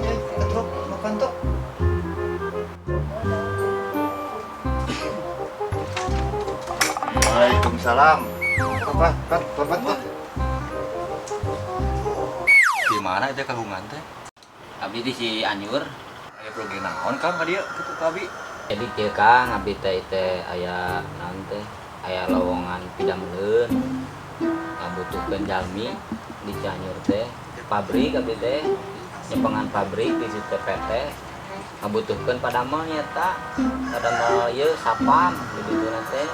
nya ketrok makan tuh. Waalaikumsalam. Apa? Kan, tobat tuh. Di mana itu kagungan teh? Abdi di Cianjur. Aya program naon Kang ka dieu kitu ka abi? Jadi kieu Kang, abdi teh teh aya naon teh? Aya lowongan pidameleun. Ngabutuhkeun jalmi di Cianjur teh. Pabrik abdi teh nyepengan pabrik di situ PT. Ngabutuhkeun padamel nyata. Padamel ieu sapam di ditu teh.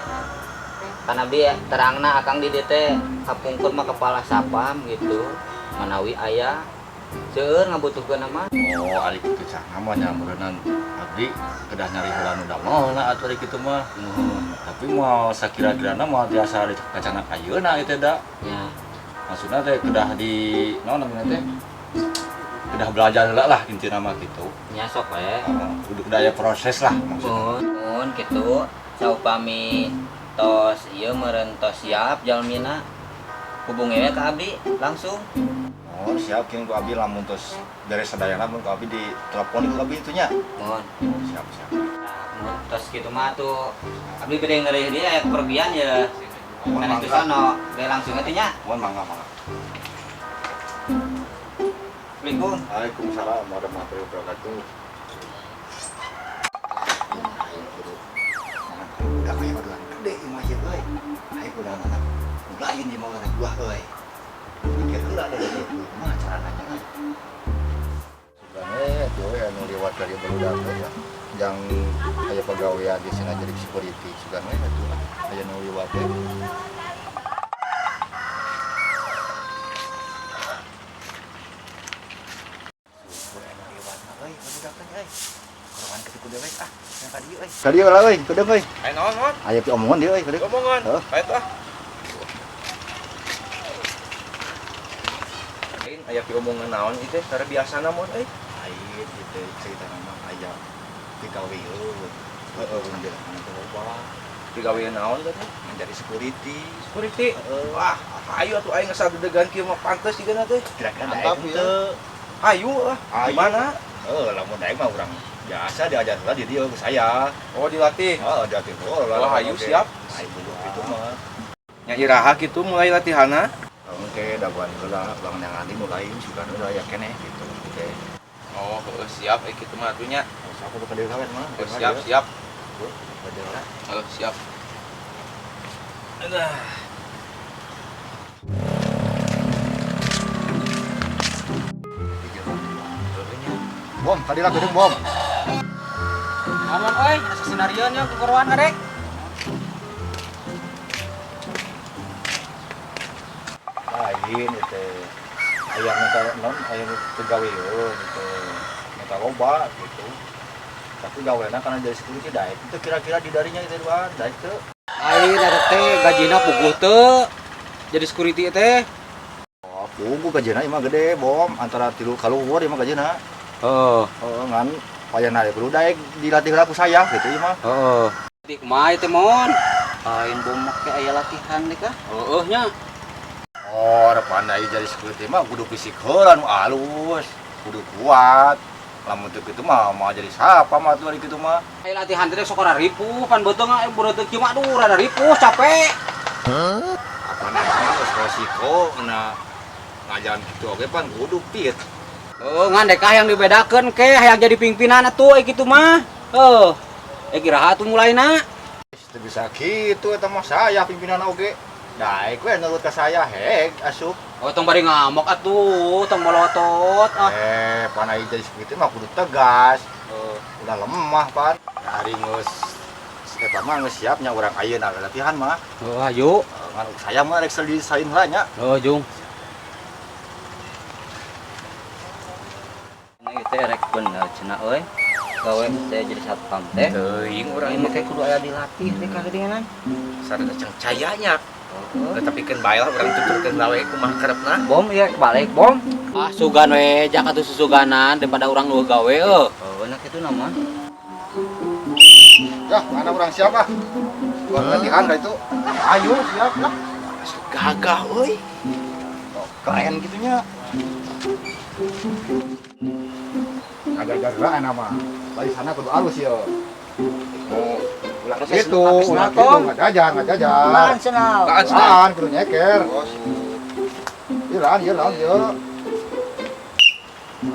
Kan abdi terangna akang di dieu teh kapungkur mah kepala sapam gitu. Manawi aya seueur ngabutuhkeun mah. Oh, ari kitu cah mah nya meureunnan abdi kedah nyari heula nu damelna atuh ari kitu mah. Tapi moal sakira-kirana moal tiasa dikacanak ayeuna ieu teh da. Ya. Maksudna teh kedah di naon namanya teh? Kedah belajar heula lah intina mah kitu. Nya sok we. Heeh, kudu kedah aya proses lah maksudna. Mun kitu saupami tos ieu meureun tos siap jalmina hubungi we ka abdi langsung. Oh, siap kieu ku abdi lamun tos beres sadayana mun ku abdi di telepon ku abdi itu nya. Mun. Oh, siap siap. Nah, mun tos kitu mah tuh abdi bade ngeureuh dia aya kepergian ya. Mun Kan itu mangga. sono, bade langsung atuh nya. Mun mangga mangga. Assalamualaikum. Waalaikumsalam warahmatullahi wabarakatuh. Udah kayak udah gede imah ieu euy. Ayo udah anak lain di mau anak buah euy. Mikir heula da ieu kumaha carana nya euy. Sebenarnya tuh anu liwat dari barudak teh ya. Yang aya pagawean di sini jadi security sebenarnya atuh aya nu liwat teh. Syukur anu liwat mah euy barudak teh euy. Kurangan kitu dewek ah, yang ka dieu euy. Ka dieu lah euy, kudeung euy. Ayo naon, naon? Aya pi omongan dieu euy, kudeung. Omongan. Heuh. Ayo tuh ah. Lain aya pi omongan naon ieu teh, tara biasana mun euy. Lain ieu cerita nama aya pigaweun. Heeh, urang di lapangan teh loba. Pigawean naon teh? Menjadi security. Security. Heeh. Wah, ayo atuh aing geus degan kieu mah pantes sigana teh. Kira-kira Mantap, daek ya. teu. Ayo ah. Ayo. Di mana? Heeh, lamun daek mah urang biasa diajar heula di dieu ku saya. Oh, dilatih. Heeh, dilatih heula. Wah, ayo siap. Ayo bogoh kitu mah. Nya iraha kitu mulai latihanna. Oke, daguan heula, bang yang nanti mulai suka heula ya keneh gitu. Oke. Oh, heueuh siap euy kitu mah atuh nya. Sok aku ka dieu kawen mah. Oh, siap, siap. Ka dieu lah. Oh, siap. Aduh. Bom, tadi lah gedung bom. Aman euy, asa sinarieun nya kukuruan kadek. Lain itu. Aya minta non, aya pegaweun itu. Minta loba gitu. Tapi gawena karena jadi security daek itu kira-kira di darinya itu duaan, daek teu. Lain eta teh gajina puguh teu. Jadi security teh. Oh, puguh gajina ieu mah gede, bom, antara 3 kaluhur ieu mah gajina. Heeh. Heeh, ngan payana kudu daek dilatih heula ku saya gitu ieu mah. Heeh. Di kumaha ieu teh mon? Lain bom make aya latihan deh kah? Heeh nya. Oh, pandai jadi security mah kudu fisik heula nu alus, kudu kuat. Lamun teu kitu mah moal jadi siapa mah atuh ari kitu mah. Aya latihan teh sok ora ripuh, pan beuteung aya beuteung kieu mah aduh rada ripuh capek. Apa namanya geus resiko na ngajaran kitu oge pan kudu fit. Heeh, ngan dek hayang dibedakeun ke hayang jadi pimpinan atuh euy kitu mah. Heuh. Kiraha atuh mulaina. Teu bisa kitu eta mah saya pimpinan oge. Daek we nurut ka saya heg asup. Oh, tong bari ngamok atuh, tong molotot ah. Pan ai jadi security mah kudu tegas. Udah lemah pan. Ari geus eta mah geus siap nya urang ayeuna latihan mah. Oh, ayo. Ngan saya mah rek disain heula nya. Oh, jung. Nah, ieu teh rek bener cenah euy. Gawe teh jadi satpam teh. Teuing urang Ini ieu make kudu aya dilatih teh kagedenganan. Sareng cang cayanya. Heeh. Tapi keun bae lah urang tuturkeun bae kumaha karepna. Bom ieu balik bom. Ah, sugan we, jak atuh susuganan daripada urang nu gawe euy. Oh, enak itu nama. Ya, mana urang siap ah. Buat latihan ka itu. Ayo siap lah. Gagah euy. Oh, keren gitunya. Ngajajar heula mah. Bari sana kudu alus ieu. Oh, ulah Gitu, ulah gitu ngajajar, ngajajar. Laan senal. Laan senal. Laan kudu nyeker. Ieu laan, ieu laan ieu.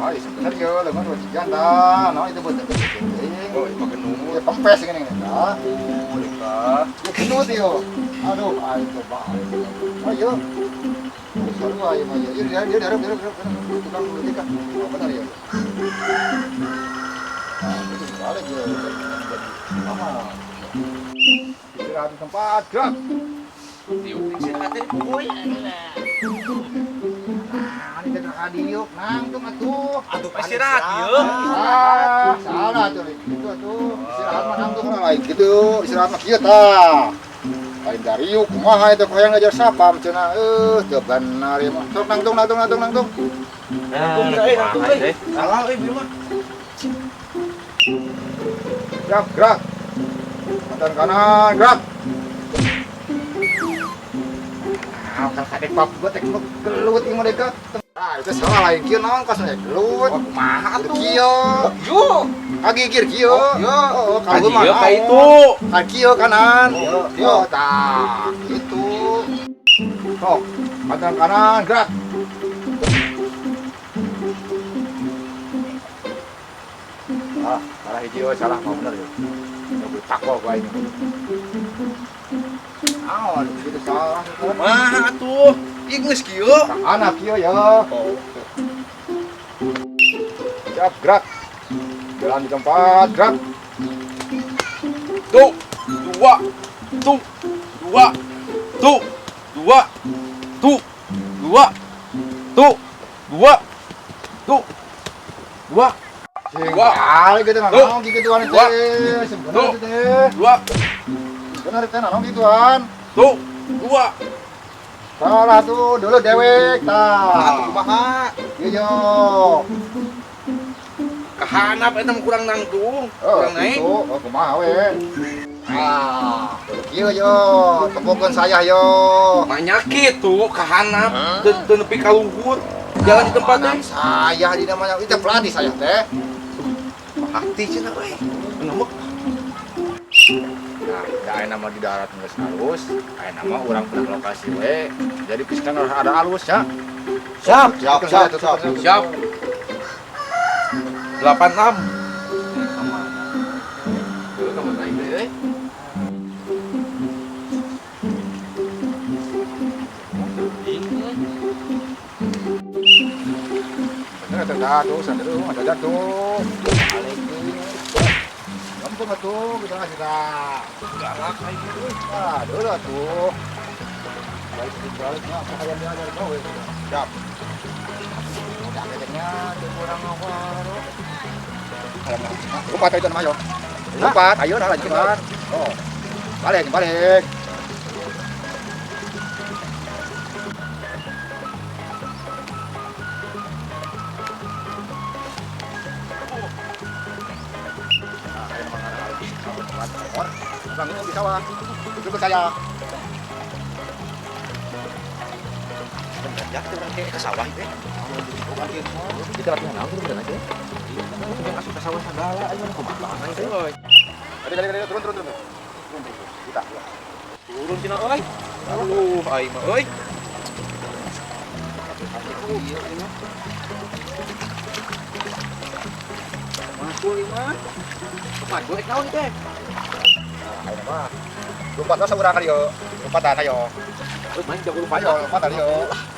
Ah, ieu bener ieu, leungeun dua cijan tah. Naon itu beuteung teuing. Oh, ieu mah genut. Ieu kempes gini nih, tah. Tah. Ieu genut ieu. Aduh, aing coba. Ayo. Sarua ieu mah ieu. Ieu dia dia dia dia tukang leutik ah. Oh, benar ya. Nah, itu balik ya. Lama. Istirahat di tempat, gerak. Diuk istirahat teh euy. Nah, ini teh kadiuk, nangtung atuh. Atuh istirahat ieu. Ah, salah tuh gitu atuh. Istirahat mah nangtung lain gitu, istirahat mah kieu tah. Lain dariuk kumaha itu hayang ngajar sapam cenah teu benar ieu mah. Sok nangtung nangtung nangtung nangtung. Nangtung euy, nangtung euy. Salah euy bieu mah. Gerak, gerak. Kanan kanan, gerak. Nah, kan kadek pap gua tek gelut ieu mereka. Ah, itu salah lain kieu naon kasnya gelut. Oh, kumaha atuh? Kieu. Yo. Kagigir kieu. Oh, kalau mah ka itu. Ka kieu kanan. Yo, tah, gitu. Sok, kanan kanan, gerak. Ah, salah hiji we, salah mah bener ya. Nyoba takol gua ini. Naon, gitu salah. Kumaha atuh? Ieu geus kieu. Anak kieu ya. Oh. Siap, gerak. Jalan di tempat, gerak. Tuh, dua, tuh, dua, tuh, dua, tuh, dua, tuh, dua, tuh, dua, Sing Dua. kali gitu Tuh. naon gituan Dua. teh. Sebenarnya Tuh. teh. dua, Bener teh naon gituan. tuh, dua. Salah tuh, dulu dewek tah. Atuh kumaha? Iya yo. Kahanap eta mah kurang nangtung, Oh, kurang naik. gitu. Oh, kumaha we. Ah, kieu yo, tempokeun saya yo. Banyak kitu kahanap, teu nepi ka luhur. Jalan di tempat teh. Saya di namanya itu pelatih saya teh. Hati cenah euy. Ngemuk. Nah, da aya nama di darat geus halus, aya nama urang pernah lokasi we. Jadi piskan harus ada halus ya. Siap. Siap, siap, siap. Siap. 86. Tuh, kamu naik deh, euy. Bener teh dah tuh, sana dulu ada jatuh. Balik deui. Gampang atuh, kita ngasih tah. Galak aing euy. Ah, dulu atuh. Balik baliknya apa hayang diajar kau we. Siap. Udah keteknya teu kurang apa. Lompat itu namanya. Lompat, ayo nah lanjut. Oh. Balik, balik. Nah, ayo mengarah Bang ini di sawah. Itu saya. Ya, urang ke sawah teh. Kita latihan naon gitu bener aja. Iya, asup ka sawah sagala aing mah kumaha teh. Kali kali kali turun turun turun. Turun turun. Kita. Turun cenah euy. Aduh, aing mah euy. Makul ieu mah. Makul ek naon teh? Nah, ayo mah. Lompat lah saurang kali yo. Lompatan ayo. Euy, main jago lompat. Ayo lompat ayo.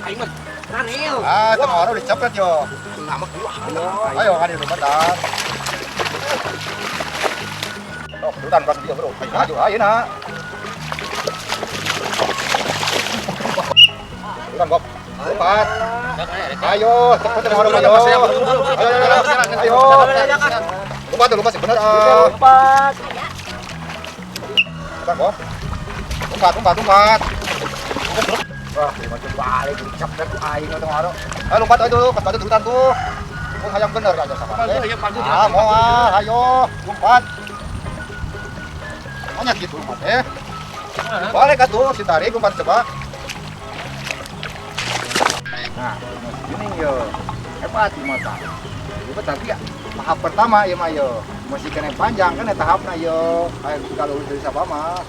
Aing mah ranel. Ah, tengah orang dicepret yo. Ngamek gua. Ayo kali lompatan. Oh, kedutan pas dia, Bro. Ayo, ayo, ayo nah. Kedutan, Bob. Lompat. Ayo, cepet tengah orang ayo. Ayo, ayo. Lompat tuh, lompat sih bener. Lompat. Lompat, Bob. Lompat, lompat, lompat. Wah, macam balik dicepret ku aing tengah orang. Ayo lompat ayo dulu, ke kedutan tuh. Oh, hayang bener aja sama. Ah, mau ah, ayo, lompat. Banyak gitu lompat eh. Balik atuh si tarik lompat coba. Nah, gini yo. Hebat di mata. Ieu tapi ya tahap pertama ieu mah yo. Masih kene panjang kan tahapna yo. Ayo kalau lulus dari siapa mah.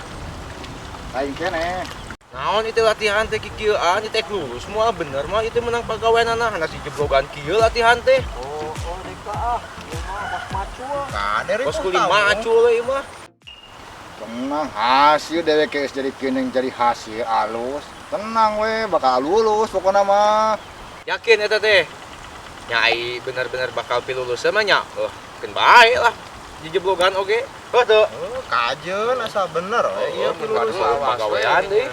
Lain kene. Naon itu latihan teh kikieuan ieu teh lulus moal bener mah itu menang pagaweanana hana si jeblogan kieu latihan teh. Oh, oh deka ah. Ieu mah bos macul. Kader Bos kuli macul ieu mah. Tenang, hasil dewek geus jadi keuneung jadi hasil alus. Tenang we, bakal lulus pokona mah. Yakin eta teh? Nyai bener-bener bakal pilulus mah nya. Keun bae lah. Jejeblogan oge. Heuh teu. Oh, kajeun asa bener we Iya, pilulus pagawean deui.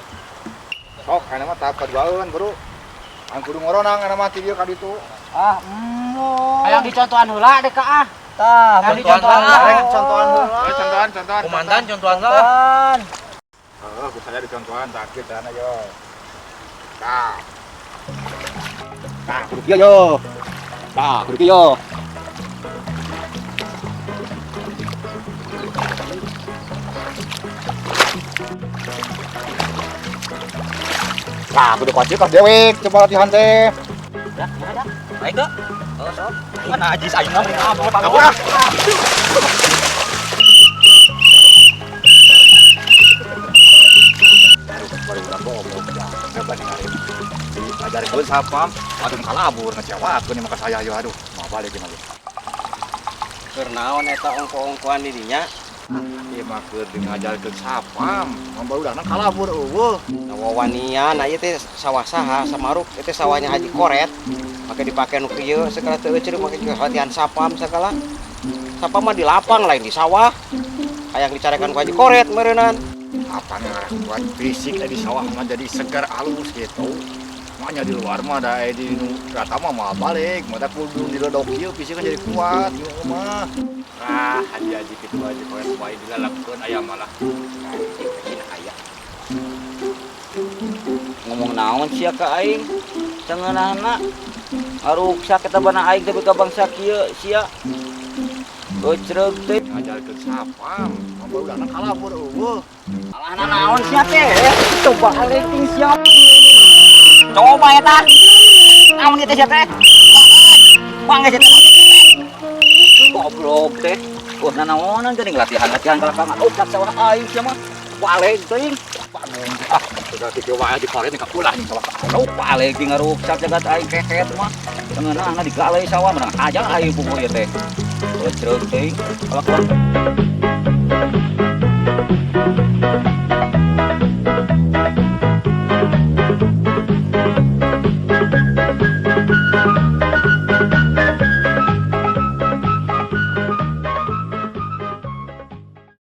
Sok, kana mah tahap kaduaeun, Bro. Ang kudu ngoronang kana mah ti dieu ka ditu. Ah, emmo. Hayang dicontohan heula deka ah. Tah, Hayang dicontohan heula. Rek contohan heula. Contohan, contohan. Komandan contohan lah. Contohan. Heeh, ku saya dicontohan tah kieu carana yo. Tah. Tah, kudu kieu yo. Tah, kudu kieu yo. Tah, kudu kocik pas dewek coba latihan teh. Dah, kumaha dah? Baik teu? Oh, sok. Mana ajis aing mah. Kabur ah. Baru urang goblok ya. Coba ningali. Diajarkeun sapam, aduh kalabur ngecewakeun ieu mah ka saya yo aduh. Mau balik ieu mah. Keur naon eta ongko-ongkoan di dinya? Ieu mah keur ngajarkeun sapam, baru kalabur eueuh. Wawanian ieu teh sawah saha samaruk ieu teh sawahnya Haji Koret. Make dipake nu kieu segala teu euceuk make juga latihan sapam segala. Sapam mah di lapang lain di sawah. Hayang dicarekan ku Haji Koret meureunnan. Apa nih buat fisik di sawah mah jadi segar alus gitu. Makanya di luar mah da di nu rata mah mah balik, mah da kudu diledok kieu fisik kan jadi kuat ieu mah. Ah, haji-haji kitu aja koe wae dilalakkeun aya malah. Aya. Ngomong naon sia ka aing? Cengeunahna ngaruksak eta bana aing tapi ka bangsa kieu sia. Gocreug teh. Ngajarkeun sapam, baru kalabur eueuh. Alahna naon sia teh? Coba aleting sia. Coba eta. Naon ieu teh sia teh? Bangga sia teh. Goblok teh. Wah, nanaonan geuning latihan-latihan kalakang ngaruksak sawah aing sia mah. Balik teuing. Ah, sudah kieu wae dikoret ka ulah nih sawah. Aduh, balik di ngaruksak jagat aing keket mah. Cengeunahna digalai sawah menang aja aing puguh ieu teh. Gocreug teuing. Kalakang.